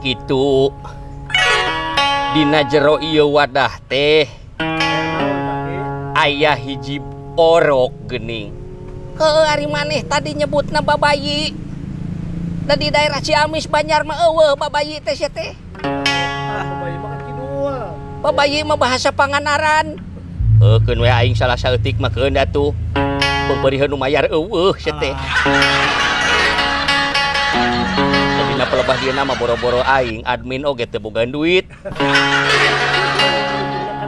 Kitu dina jero ieu wadah teh aya hiji orok geuning. Heueuh ari maneh tadi nyebutna babayi. Da di daerah Ciamis Banjar mah eueuh babayi teh sia teh. Babayi mah kan kidul. Babayi mah bahasa Pangandaran. Heuh keun we aing salah saeutik mah keun atuh. Peupeuriheun nu mayar eueuh sia teh. Dina pelebah dieuna mah boro-boro aing admin oge teu boga duit. Kan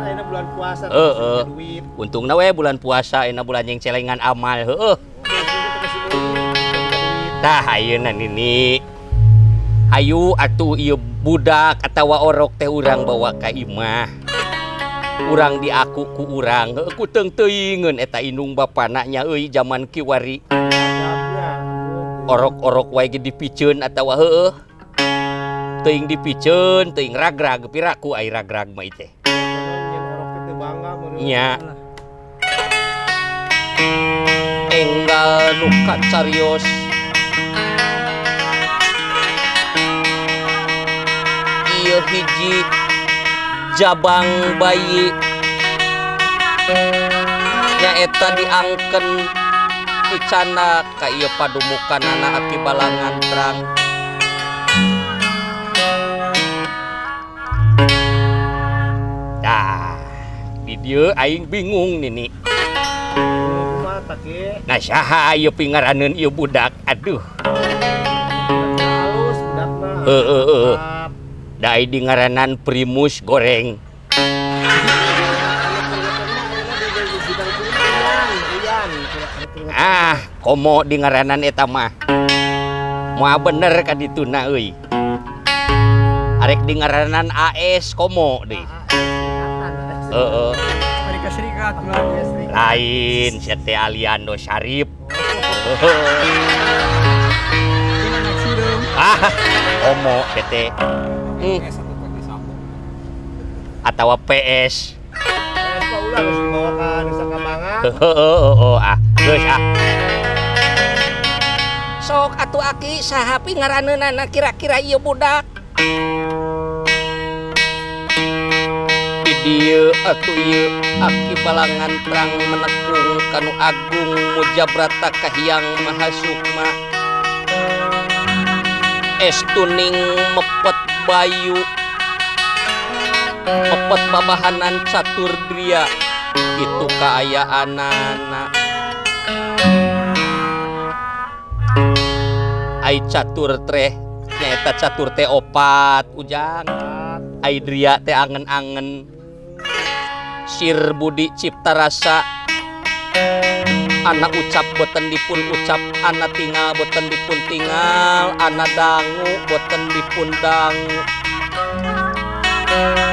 ayeuna bulan puasa Heeh. duit. Untungna we bulan puasa ayeuna bulan yang celengan amal heueuh. Tah ayeuna nini. Hayu atuh ieu budak atawa orok teh urang bawa ka imah. Urang diaku ku urang heueuh ku teung-teuingeun eta indung bapana nya euy jaman kiwari. Orok-orok wae ge dipiceun atawa heueuh. Teuing dipiceun, teuing ragrag piraku ai ragrag mah ieu teh. Nya. Enggal nu kacarios. Ieu hiji jabang bayi nyaeta diangken dicana ka ieu padumukanana Aki Balangantrang. Tah, di dieu aing bingung nini. Nah saha ieu pingaraneun ieu budak? Aduh. Halus budakna. Heeh heeh. Da ai di ngaranan Primus goreng. Ah, komo di ngaranan eta mah. Moal bener ka dituna euy. Arek di ngaranan AS komo deui. Heeh. Amerika Serikat. Lain sia teh Aliando Syarif. Ah, komo sia teh. Atawa PS. PS mah ulah geus dibawa ka Nusa Kambangan. Heeh, ah, geus ah. Sok atuh aki saha pingaraneunana kira-kira ieu budak? Di dieu atuh ieu Aki Balangantrang menekung kanu agung mujabrata kahiyang Mahasukma. Estuning mepet bayu mepet babahanan catur dria kitu kaayaanana. Ai catur teh nyaeta catur teh opat ujang. Ai dria teh angen-angen. Sir budi cipta rasa ana ucap boten dipun ucap, ana tinggal boten dipun tinggal, ana dangu boten dipun dangu.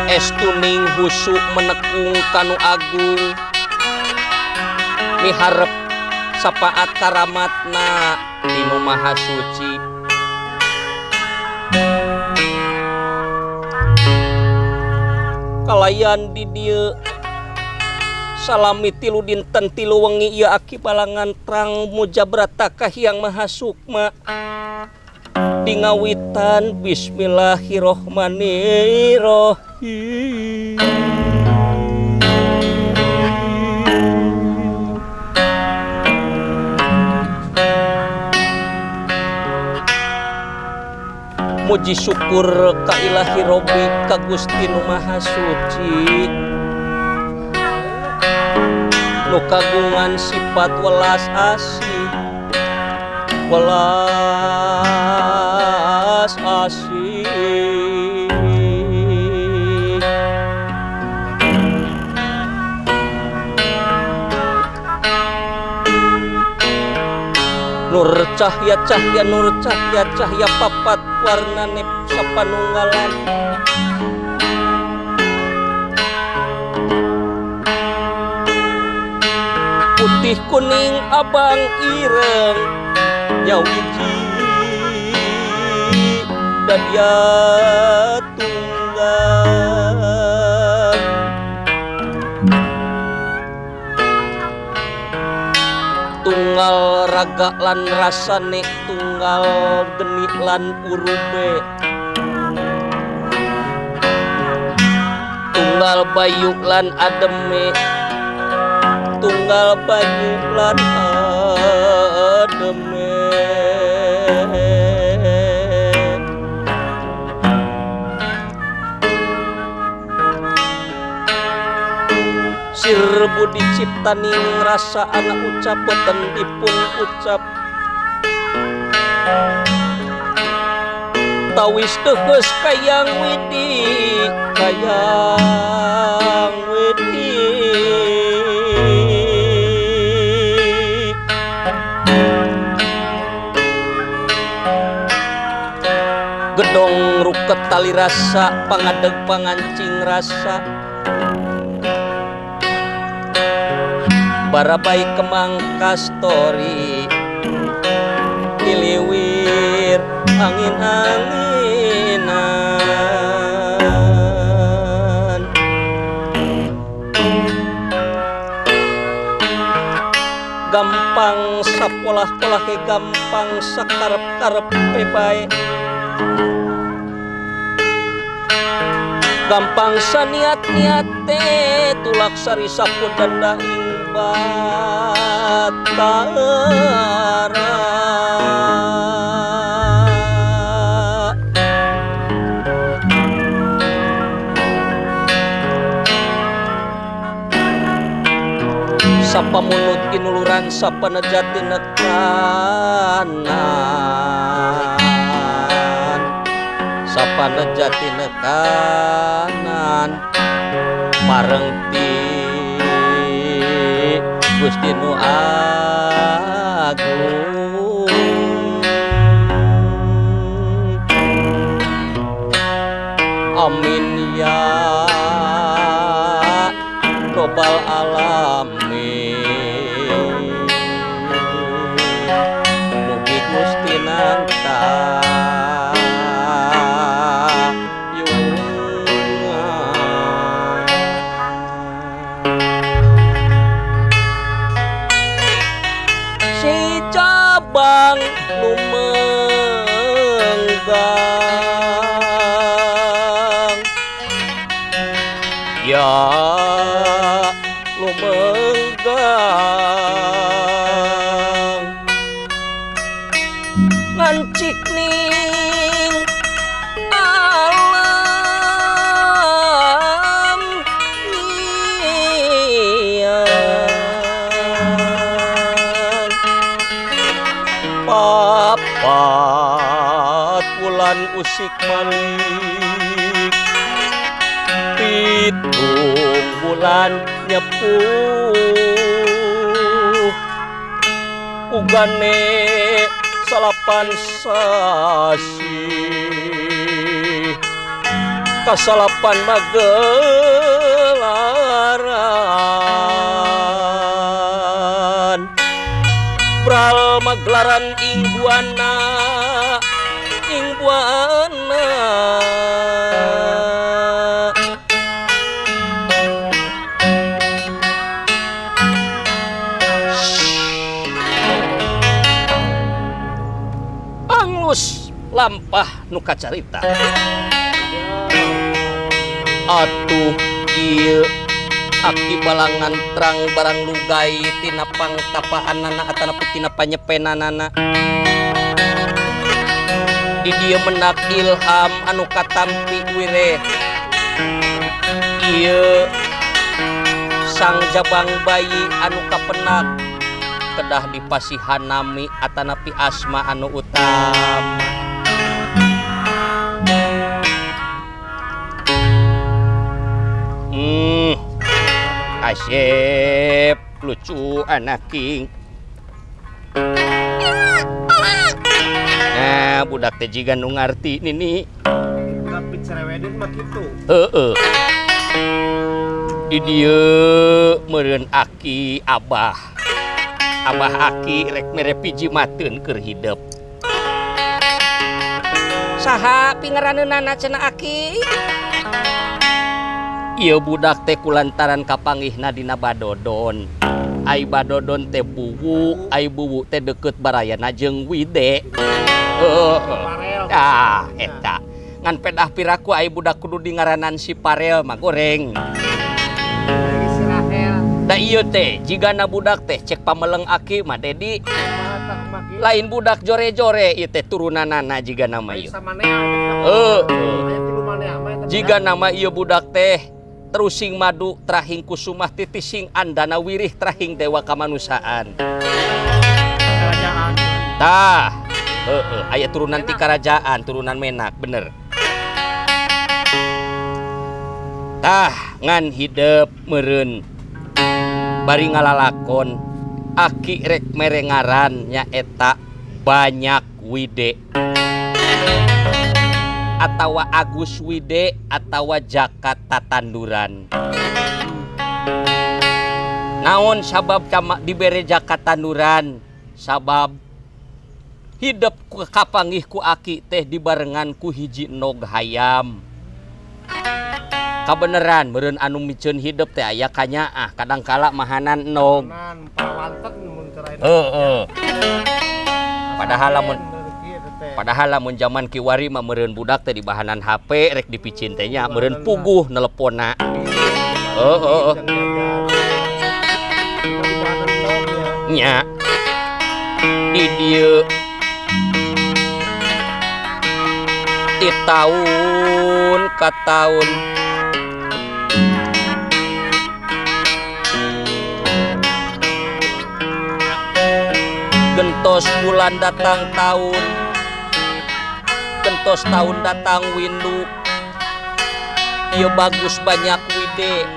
Estuning husu menekung kanu agung miharep sapaat karamatna tinu maha suci. Kalayan di dieu salami tilu dinten tilu wengi ieu Aki Balangantrang mujabrata kahiyang Maha Sukma. Di ngawitan bismillahirrohmanirrohim. Muji syukur ka Ilahi Robbi ka Gusti nu Maha Suci nu kagungan sifat welas asih, welas asih. Nur cahya cahya nur cahya cahya papat warnane sapanunggalan. Putih kuning abang ireng nyawiji dadia tunggal. Tunggal raga lan rasane tunggal geni lan urube. Tunggal bayu lan ademe, tunggal bayu lan ademe. Sir budi ciptaning rasa anak ucap boten dipun ucap. Tawis deheus kayang widi, kayang widi. Gedong ruket tali rasa, pangadeg pangancing rasa. Barabai kemang kastori, tiliwir angin-anginan. Gampang sapolah-polah ke gampang sakarep-karepe bae. Gampang saniat-niate tulak sari sapu danda ing batara. Sapa mulut inuluran sapa nejati nekanan, sapa nejati nekanan pareng ti Gusti nu Agung. Amin ya robbal alamin. Mugi Gusti nangta si cabang lumenggang, ya lumenggang ngancik ning alam lian. Papat bulan usik malik, 7 bulan nyepuh, ugane 9 sasi, kasalapan magelaran. Pral magelaran ing buana, ing buana. Anglus lampah nu kacarita. Atuh ieu aki balangan terang barang lugai tina pangtapaanana atanapi tina panyepenanana. Di dieu menak ilham anu katampi wireh. Ieu sang jabang bayi anu kapenak kedah dipasihan nami atanapi asma anu utama. Asep lucu anak king. Nah, budak teh jiga nu ngarti nini. Budak picereweden mah kitu. Heeh. Di dieu meureun aki abah. Abah aki rek mere pijimateun keur hidep. Saha pingaraneunana cenah aki? Ieu budak teh kulantaran kapanggihna dina badodon. Ai badodon teh buwu, ai buwu teh deukeut barayana jeung wide. Heeh. Ah, eta. Ngan pedah piraku ai budak kudu di ngaranan si Parel mah goreng. Lagi si Rahel. Da ieu teh jigana budak teh cek pameleng aki mah Dedi Kumaha tah kumaha ki? Lain budak jore-jore ieu teh turunanana jigana mah Lain ieu. Samanea. Heeh. Aya tilu manea mah eta. Jika nama ieu budak teh terusing madu trahing kusumah titising andana wirih trahing dewa kamanusiaan. Kerajaan. Tah, heeh, aya turunan ti kerajaan, turunan menak, bener. Tah, ngan hidep meureun bari ngalalakon aki rek mere ngaran nyaeta Banyak Wide atawa Agus Wide atawa Jaka Tatanduran. Naon sabab cama dibere Jaka Tanduran? Sabab hidep ku kapanggih ku aki teh dibarengan ku hiji nog hayam. Kabeneran meureun anu miceun hidep teh aya kanyaah kadangkala mahanan nog. Mahanan parawanten mun cara ini. Heeh. Padahal lamun zaman kiwari mah meureun budak teh dibahanan HP rek dipicin teh nya meureun puguh neleponna. Heeh. Nya. Di dieu di tahun ka tahun gentos bulan datang tahun, gentos tahun datang windu, ieu bagus banyak wide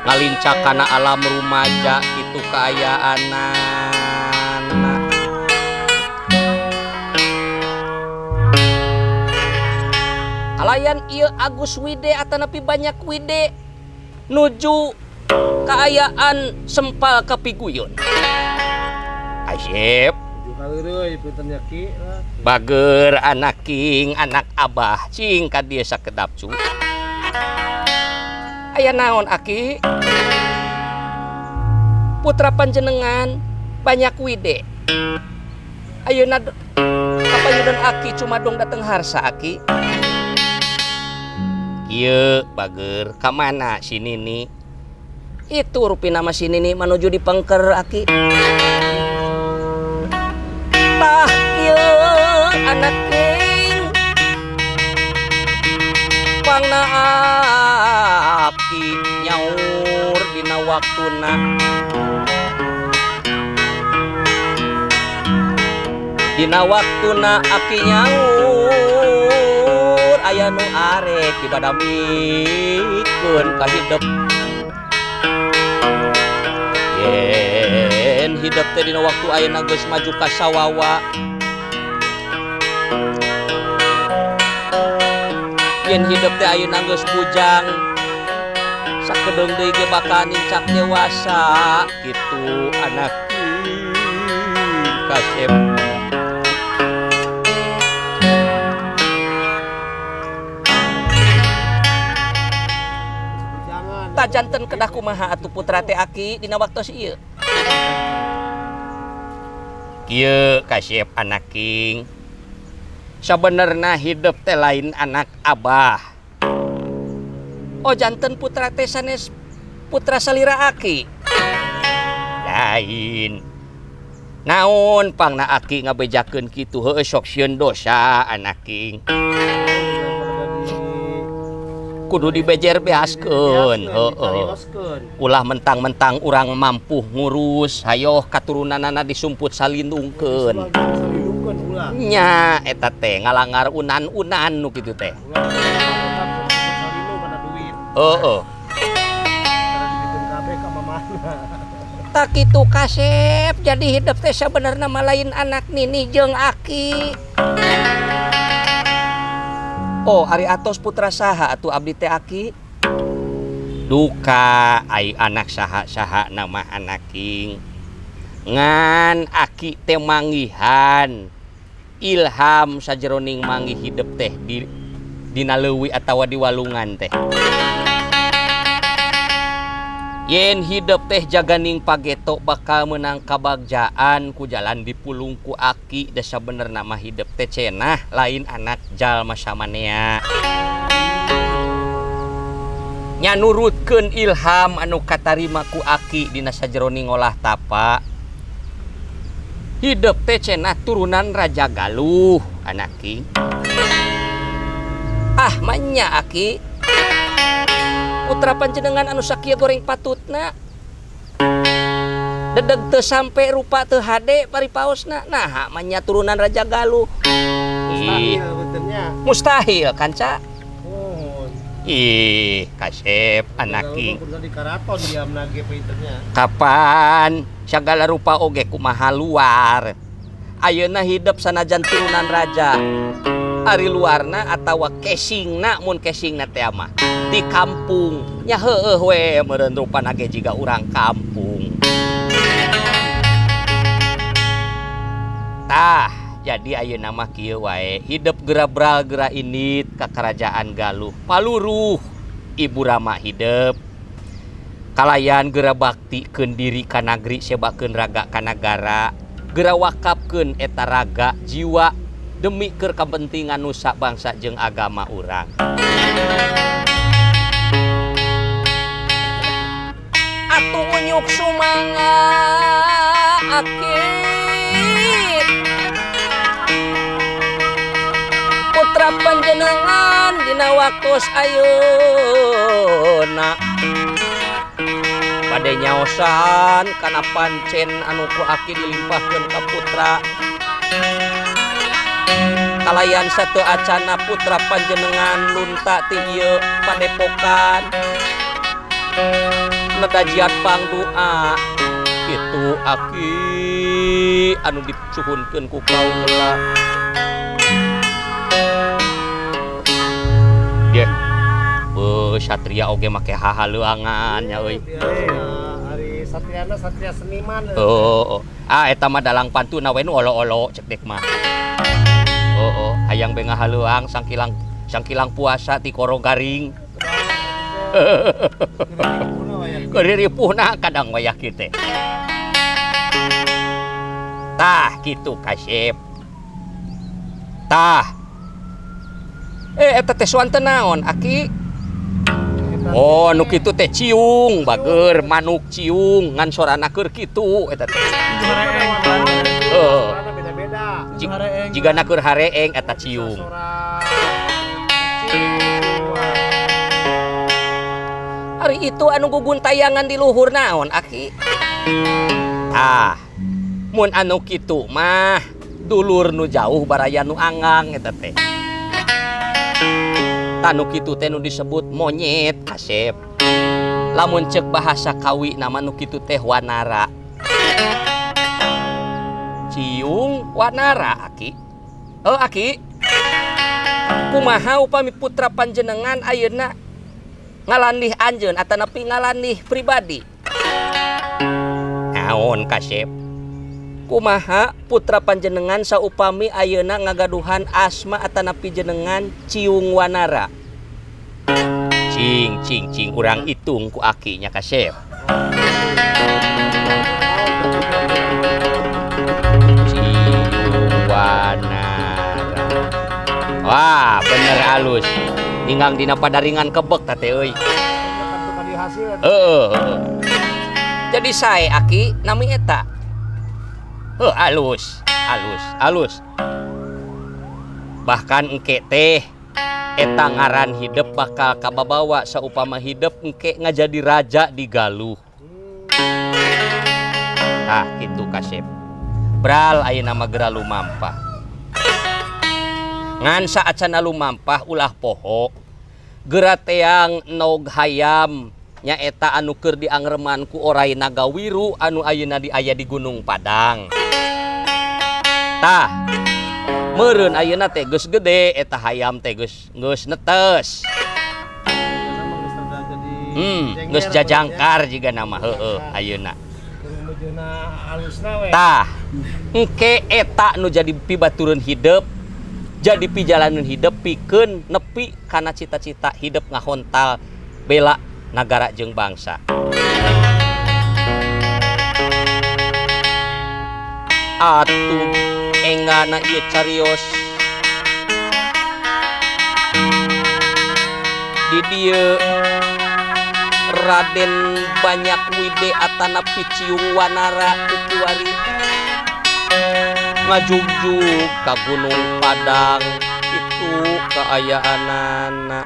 ngalincak kana alam rumaja itu kaayaanana. Kalayan ieu Agus Wide atanapi Banyak Wide nuju kaayaan sempal kapiguyun. Asyep. Bager anak king, anak abah, cing ka dieu sakedap cu. Aya naon aki? Putra panjenengan Banyak Wide. Ayeuna kapayunan aki cuma dong dateng harsa aki. Ieu bager ka mana si Nini? Itu rupina mah si Nini menuju di pengker aki. Tah kieu anak king pangna aki nyaur dina waktuna. Dina waktuna aki nyaur aya nu arek dibadamikeun ka hidep. Yen hidep teh dina waktu ayeuna geus maju ka sawawa. Yen hidep teh ayeuna geus bujang. Sakedeung deui ge bakal nincak dewasa kitu anak kasep. Tajanten kedah kumaha atuh putra teh aki dina waktos ieu. Kieu kasep anak king. Sabenerna hidep teh lain anak abah. Oh janten putra teh sanes putra salira aki. Lain. Naon pangna aki ngabejakeun kitu heueuh sok sieun dosa anak king. Kudu dibejer beaskeun, heeh. Ulah mentang-mentang urang mampu ngurus, hayoh katurunanana disumput salindungkeun. Nya eta teh ngalangar unan-unan nu kitu teh. Heeh. Tak kitu kasep, jadi hidep teh sabenerna mah lain anak nini jeung aki. Oh, ari atos putra saha atuh abdi teh aki? Duka ai anak saha-saha nama anak king. Ngan aki teh manggihan ilham sajeroning manggih hidep teh di dina leuwi atawa di walungan teh. Yen hidep teh jaganing pageto bakal menang kabagjaan ku jalan dipulung ku aki, da sabenerna mah hidep teh cenah lain anak jalma samanea. Nya nurutkeun ilham anu katarima ku aki dina sajeroning ngolah tapa. Hidep teh cenah turunan Raja Galuh anaki. Ah manya aki. Putra panjenengan anu sakieu goreng patutna. Dedeg teu sampe rupa teu hade paripaosna. Nah, manya turunan Raja Galuh. Mustahil Ih, benernya. mustahil kan, Ca? Oh. Ih, kasep anaki. Kudu di karaton dia nage pinternya. Kapan sagala rupa oge kumaha luar. Ayeuna hidep sanajan turunan raja. Ari luarna atawa casingna, mun casingna teh mah di kampung nya heueuh we meureun rupana ge jiga urang kampung. Tah, jadi ayeuna mah kieu wae, hidep geura bral geura indit ka kerajaan Galuh. Paluruh Ibu Rama hidep. Kalayan geura baktikeun diri ka nagri, sebakeun raga ka nagara, geura wakafkeun eta raga jiwa demi keur kepentingan nusa bangsa jeung agama urang. Atuh unyuk sumanga aki putra panjenengan dina waktos ayeuna bade nyaosan kana pancen anu ku aki dilimpahkeun ka putra. Kalayan satu acana putra panjenengan lunta ti ieu padepokan nedajiat pangdua kitu aki anu dicuhunkeun ku kaula. Ye. Beuh satria oge make hahaleuangan nya euy. Ari satriana satria seniman. Oh, oh. Ah eta mah dalang pantuna we nu olo-olo cek dek mah. Oh, oh, hayang be ngahaleuang sangkilang sangkilang puasa ti koro garing. Keur ripuhna kadang wayah kieu teh. Tah kitu kasep. Tah. Eta teh suan teh naon aki? Oh, nu kitu teh ciung, bager manuk ciung ngan sorana keur kitu eta teh. Heeh. Beda-beda. Jigana keur hareeng eta ciung. Ari itu anu guguntayangan di luhur naon aki? Ah, mun anu kitu mah dulur nu jauh baraya nu anggang eta teh. Tanu kitu teh nu disebut monyet kasep. Lamun ceuk bahasa kawi nama nu kitu teh wanara. Ciung wanara aki. Oh aki. Kumaha upami putra panjenengan ayeuna ngalandih anjeun atanapi ngalandih pribadi? Naon kasep? Kumaha putra panjenengan saupami ayeuna ngagaduhan asma atanapi jenengan Ciung Wanara? Cing cing cing urang hitung ku aki nya kasep. Ciung Wanara. Wah, bener alus. Ninggang dina padaringan kebek teh euy. Heeh. Jadi sae aki nami eta. Heuh, alus, alus, alus. Bahkan engke teh eta ngaran hidep bakal kababawa saupama hidep engke ngajadi raja di Galuh. Tah kitu kasep. Bral ayeuna mah geura lumampah. Ngan saacana lumampah ulah poho. Geura teang nog hayam nyaeta anu keur diangreman ku orai Nagawiru anu ayeuna aya di Gunung Padang. Tah, meureun ayeuna teh geus gede eta hayam teh geus netes. Geus jajangkar jiga nama heueuh ayeuna. Tah, engke eta nu jadi pibatureun hidep, jadi pijalaneun hidep pikeun nepi kana cita-cita hidep ngahontal bela nagara jeung bangsa. Atuh engana ieu carios. Di dieu Raden Banyak Wide atanapi Ciung Wanara ku kiwari ngajugjug ka Gunung Padang itu kaayaanana.